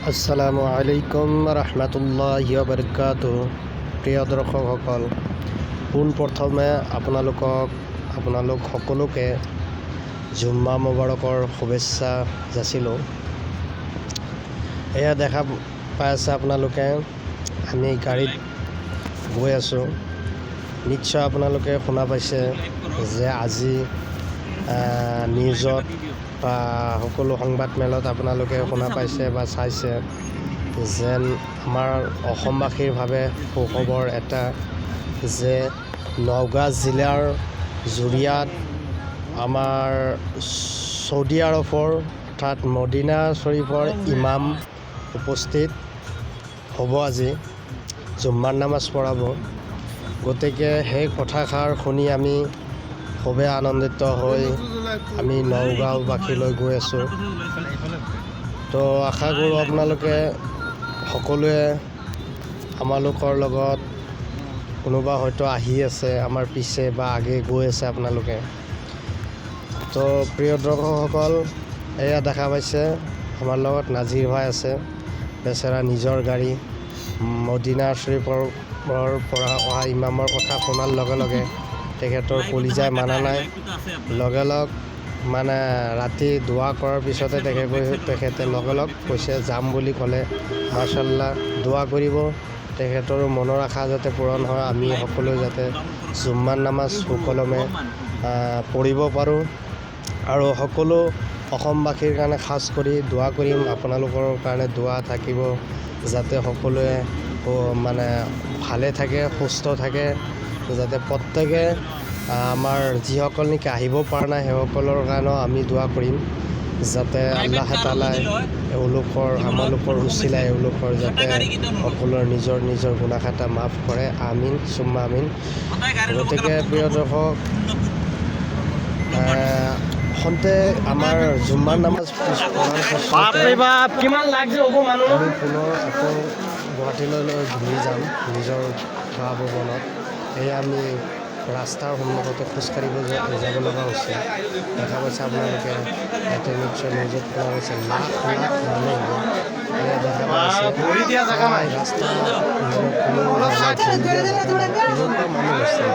আসসালামু আলাইকুম ৰহমতুল্লাহি বৰকাতুহ। প্ৰিয় দৰ্শকসকল, পোনপ্ৰথমে আপোনালোক সকলোকে জুম্মা মোবাৰকৰ শুভেচ্ছা যাচিলোঁ। এয়া দেখা পাই আছে আপোনালোকে, আমি গাড়ীত গৈ আছোঁ। নিশ্চয় আপোনালোকে শুনা পাইছে যে আজি নিউজত বা সকলো সংবাদমেলত আপোনালোকে শুনা পাইছে বা চাইছে যেন আমাৰ অসমবাসীৰ বাবে সুখবৰ এটা যে নগাঁও জিলাৰ জুৰীয়াত আমাৰ চৌদি আৰৱৰ অৰ্থাৎ মদিনা শ্বৰীফৰ ইমাম উপস্থিত হ'ব, আজি জুম্মাৰ নামাজ পঢ়াব। গতিকে সেই কথাষাৰ শুনি আমি খুবেই আনন্দিত হৈ আমি নগাঁওবাসীলৈ গৈ আছোঁ। তো আশা কৰোঁ আপোনালোকে সকলোৱে আমালোকৰ লগত কোনোবা হয়তো আহি আছে আমাৰ পিছে বা আগে গৈ আছে আপোনালোকে। তো প্ৰিয় দৰ্শকসকল, এয়া দেখা পাইছে আমাৰ লগত নাজিৰ ভাই আছে। বেচেৰা নিজৰ গাড়ী মদিনা শ্বৰীফৰ পৰা অহা ইমামৰ কথা শুনাৰ লগে লগে তেখেতৰ কলিজাই মানা নাই। লগে লগ মানে ৰাতি দোৱা কৰাৰ পিছতে তেখেতে লগে লগ কৈছে যাম বুলি ক'লে। মাৰ্চাল্লাহ, দোৱা কৰিব তেখেতৰো মনৰ আশা যাতে পূৰণ হয়, আমি সকলোৱে যাতে জুম্মাৰ নামাজ সুকলমে পঢ়িব পাৰোঁ। আৰু সকলো অসমবাসীৰ কাৰণে খাচ কৰি দোৱা কৰিম, আপোনালোকৰ কাৰণে দোৱা থাকিব যাতে সকলোৱে মানে ভালে থাকে, সুস্থ থাকে, যাতে প্ৰত্যেকে আমাৰ যিসকল নেকি আহিব পৰা নাই সেইসকলৰ কাৰণেও আমি দোৱা কৰিম যাতে আল্লাহ তালাই এওঁলোকৰ আমালোকৰ উচিলাই এওঁলোকৰ যাতে সকলোৰে নিজৰ নিজৰ গুণাহ খাতা মাফ কৰে। আমিন চুম্মা আমিন। গতিকে প্ৰিয় দৰ্শক, খন্তেক আমাৰ জুম্মাৰ নামাজ পঢ়াৰ পিছতে কিমান লাখ যে হ'ব মানুহ। আমি পুনৰ আকৌ গুৱাহাটীলৈ ঘূৰি যাম নিজৰ বাসভৱনত। এয়া আমি ৰাস্তাৰ সন্মুখতে খোজকাঢ়িব যাব লগা হৈছে। দেখা পাইছে আপোনালোকে, ইয়াতে নিশ্চয় নিউজত শুনা পাইছে লাখ লাখ মানুহ হ'ব। এয়া দেখা পাইছে ভৰি দিয়া জেগা নাই। ৰাস্তা মানে কোনো মানে ভৰি দিয়া জেগা নাই, এনেকুৱা মানুহ হৈছে।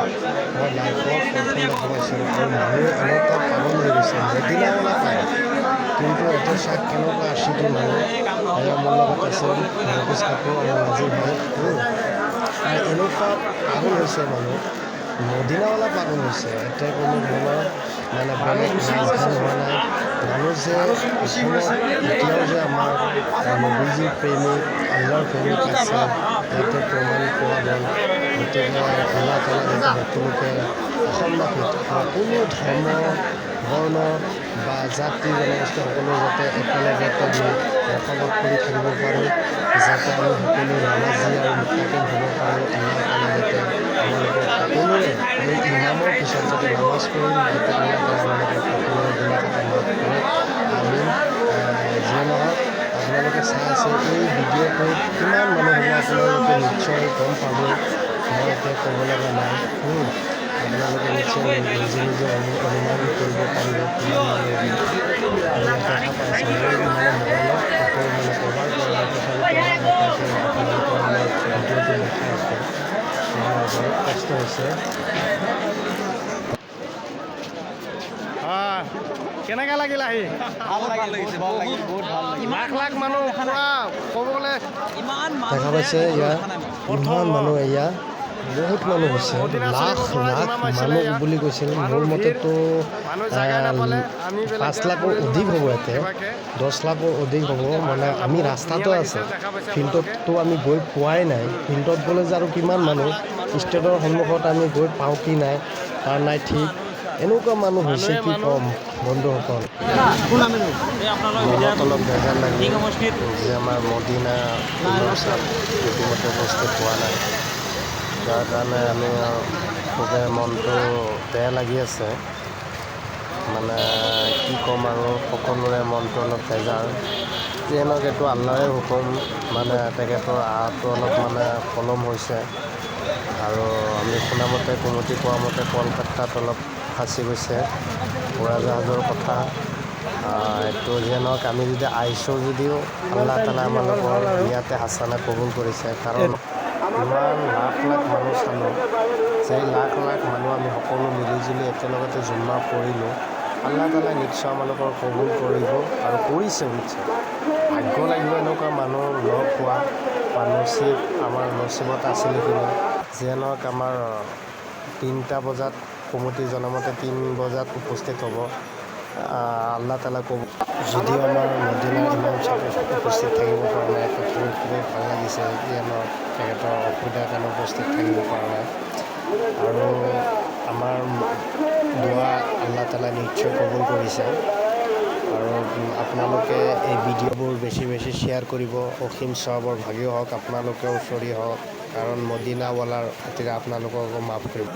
মই লাইফত প্ৰথম দেখা পাইছোঁ। আৰু মানুহ এনেকুৱা পাগল হৈ গৈছে, মদিনাৱালা পায় কিন্তু এতিয়া চাওক কেনেকুৱা আশিকি মানুহ। এয়া মোৰ লগত আছে মুকেশ কাকু আৰু নাজিৰ ভাই। আৰু এনেকুৱা পাগল হৈছে মানুহ, মদিনাৱালা পাগল হৈছে। এতিয়া কোনো ধৰণৰ মানে বেলেগ নাচ গান হোৱা নাই। মানুহ যে অসমত এতিয়াও যে আমাৰ নবীজিৰ প্ৰেমিক, আল্লাহৰ প্ৰেমিক আছে, ইয়াতে প্ৰমাণ পোৱা গ'ল। গতিকে আল্লাহ তালা যাতে সকলোকে অসমবাসীক সকলো ধৰ্ম বৰ্ণ বা জাতি জনগোষ্ঠী সকলো যাতে একেলগে আমি বসবাস কৰি থাকিব পাৰোঁ, যাতে আমি সকলো নামাজী আৰু মুত্তাকিন হ'ব পাৰোঁ। আল্লাহ তালা যাতে আমালোকক সকলোৰে এই ইমামৰ পিছত যাতে নামাজ পঢ়িম, যাতে আল্লাহ তালা আমালোকক সকলোৰে গুণাহ খাতা মাফ কৰে। আমিন। যিয়ে নহওক, আপোনালোকে চাই আছে এই ভিডিঅ'টোত কিমান মানুহ হ'ব আপোনালোকে নিশ্চয় গম পাব। মই এতিয়া ক'ব লগা নাই। আপোনালোকে নিশ্চয় নিজে নিজে অনুমান কৰিব পাৰিব কিমান মানুহ হ'ব। আৰু ইয়াত দেখা পাইছে মোৰ মানে মোবাইলত ফটো মানে কভাৰ কৰা নাই, তথাপিতো মই দেখাইছোঁ আপোনালোকৰ, মই ভিডিঅ'টো দেখাই আছোঁ। মানে বহুত কষ্ট হৈছে। কেনেকা লাগিল আহি? ভাল লাগিছে, বহুত বহুত ভাল লাগিছে। লাখ লাখ মানুহ পুৰা ক'ব গ'লে। দেখা পাইছে ইয়াত ইমান মানুহ, এয়া বহুত মানুহ হৈছে, লাখ লাখ মানুহ বুলি কৈছিল। মোৰ মতেতো 5 লাখৰ অধিক হ'ব, ইয়াতে 10 লাখৰ অধিক হ'ব। মানে আমি ৰাস্তাটো আছে, ফিল্ডততো আমি গৈ পোৱাই নাই। ফিল্ডত গ'লে যে আৰু কিমান মানুহ, ষ্টেটৰ সন্মুখত আমি গৈ পাওঁ কি নাই তাৰ নাই ঠিক। এনেকুৱা মানুহ হৈছে কি ক'ম বন্ধুসকল। মনত অলপ বেজাৰ লাগিল যে আমাৰ মদিনা ইমাম চাব ইতিমধ্যে উপস্থিত হোৱা নাই, যাৰ কাৰণে আমি খুবেই মনটো বেয়া লাগি আছে। মানে কি ক'ম আৰু, সকলোৰে মনটো অলপ বেজাৰ। যিয়ে নহওক, এইটো আল্লাহৰে হুকুম, মানে তেখেতৰ অহাটো অলপ মানে পলম হৈছে। আৰু আমি শুনামতে, কমিটি কোৱা মতে কলকাতাত অলপ ফাঁচি গৈছে উৰাজাহাজৰ কথা। এইটো যিয়ে নহওক, আমি যদি আহিছোঁ যদিও আল্লাহ তালা আমালোকৰ ইয়াতে হাছানা কবুল কৰিছে। কাৰণ ইমান লাখ লাখ মানুহ চালোঁ যে লাখ লাখ মানুহ আমি সকলো মিলিজুলি একেলগতে জুম্মা পঢ়িলোঁ। আল্লাহ তালাই নিশ্চয় আমালোকৰ কবুল কৰিব আৰু কৰিছেও নিশ্চয়। ভাগ্য লাগিব এনেকুৱা মানুহ লগ পোৱা বা নচিব, আমাৰ নচিবত আছিল সেইখিনি। যিয়ে নহওক, আমাৰ 3টা বজাত কমিটি জনামতে 3 বজাত উপস্থিত হ'ব। আল্লাহ তালা ক'ব যদিও আমাৰ মদিনাৰ ইমাম চাহেব উপস্থিত থাকিব পৰা নাই, তথাপিও খুবেই ভাল লাগিছে। যিয়ে নহওক, তেখেতৰ অসুবিধাৰ কাৰণে উপস্থিত থাকিব পৰা নাই আৰু আমাৰ দোৱা আল্লাহ তালাই নিশ্চয় কবুল কৰিছে। আৰু আপোনালোকে এই ভিডিঅ'বোৰ বেছি বেছি শ্বেয়াৰ কৰিব। অসীম চোৱাবৰ ভাগিও হওক, আপোনালোকেও চৰি হওক, কাৰণ মদিনাৱালাৰ খাতিৰে আপোনালোককো মাফ কৰিব।